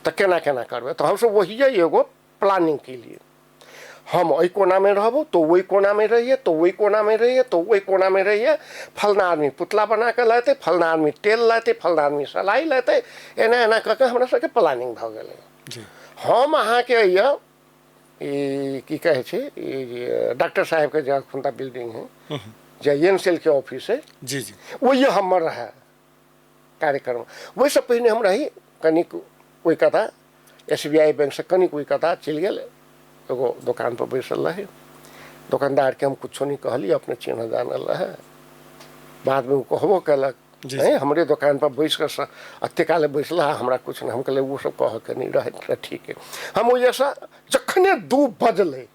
तऽ केना केना करबै? तऽ हमसब वही एगो प्लानिंग केलियै। हम एहि कोनामे रहबो तो ओहि कोनामे रहिए, तो ओहि कोनामे रहिए, तो ओहि कोनामे रहिए। फलना आदमी पुतला बना कऽ लेतै, फलना आदमी तेल लेतै, फलना आदमी सलाई लेतै। एना एना कऽ कऽ हमरा सबके प्लानिंग भऽ गेलै। हम अहाँके यऽ ई की कहै छै, ई जे डॉक्टर साहेबके जे एखुनका बिल्डिंग है, जे एन सेल के ऑफिस है। जी जी ओहि हमर रहै कार्यक्रम। ओहिसँ पहिने हम रही कनिक ओहि कता, SBI बैंकसँ कनिक ओहि कता चलि गेल, एगो दोकानपर बैसल रही। दोकानदारके हम कुछो नहि कहली, अपने चिन्ह जानल रहै। बादमे ओ कहबो केलक, हमरे दोकानपर बैस कऽ एते काल बैसल, हमरा किछु नहि। हम कहलियै ओ सब कहऽके नहि रहै। तऽ ठीक है, हम ओहिसँ जखने 2 बजलै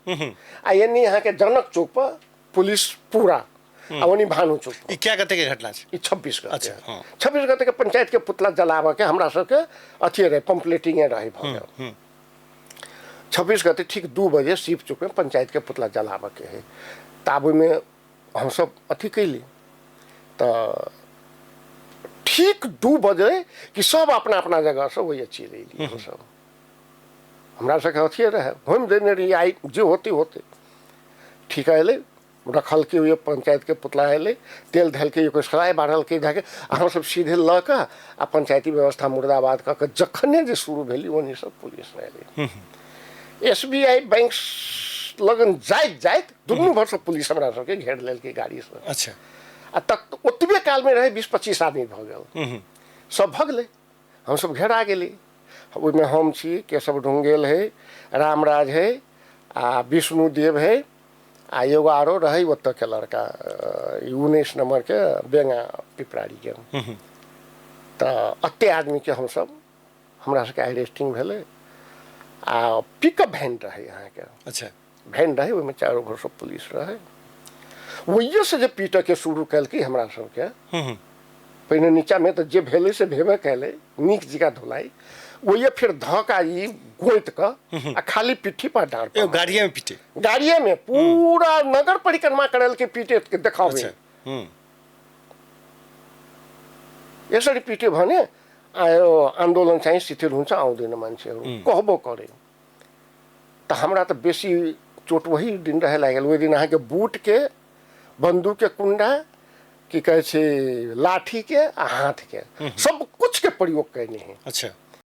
आ एनी अहाँके जनक चौकपर पुलिस पूरा आ ओनी भानु चौक। ई क्या गते के घटना छै? ई 26 गते। अच्छा, हाँ। 26 गते के पंचायत के पुतला जलाबऽ के हमरा सबके अथी रहे, पम्पलेटिंगे रहे भऽ गेल। 26 गते ठीक 2 बजे शिव चौक में पंचायत के पुतला जलाबऽ के है। तब ओहिमे हमसब अथी कैली तऽ ठीक 2 बजे कि सब अपना अपना जगह से ओहि चलि अयली। हमसब हमरा सबके अथिए रहै, घुमि देने रहियै, आइ जे होतै होतै। ठीक अयलै, रखलकै, ओहि पंचायतके पुतला अयलै, तेल धलकै, ओकर सराय बान्हलकै धऽ आ हमसब सीधे लऽ कऽ आ पंचायती व्यवस्था मुर्दाबाद कऽ कऽ जखने जे शुरू भेली ओन्नी सब पुलिस अयलै। SBI बैंक लगन जाइत जाइत दुनू भरसँ पुलिस हमरा सबके घेर लेलकै गाड़ीसँ। अच्छा। आ तक ओतबे कालमे रहै 20-25 आदमी भऽ गेल, सब भगलै, हमसब घेरा गेली। ओहिमे हम छी, केशव ढुंगेल है, रामराज है आ विष्णुदेव है आ एगो आरो रहै ओतऽके लड़का, 19 नम्बरके बेंगा पिपरारीके। तऽ एते आदमीके हमसब हमरा सबके अरेस्टिंग भेलै आ पिकअप वैन रहै अहाँके। अच्छा। वैन रहै, ओहिमे चारू भर सब पुलिस रहै। ओहिएसँ जे पीटऽके शुरू केलकै हमरा सबके, पहिने नीचाँमे तऽ जे भेलै से भेबे केलै, नीक जकाँ धुलाइ। ओहिए फेर धऽ कऽ ई गोति कऽ आ खाली पिट्ठी पर डाँड़ पर। गाड़िए में पीटे? गाड़िए में पूरा नगर परिक्रमा करल के पीटे के देखावे। अच्छा। यसरी पिट्यो भने आयो आन्दोलन चाहिँ शिथिल हुन्छ, आउँदैन मान्छेहरू, कहबो करे। तऽ हमरा तऽ बेसी चोट वही दिन रहे लागल। ओहि दिन अहाँके बूटके, बंदूकके कुंडा, की कहै छै, लाठीके आ हाथके सब कुछके प्रयोग कयने है। अच्छा।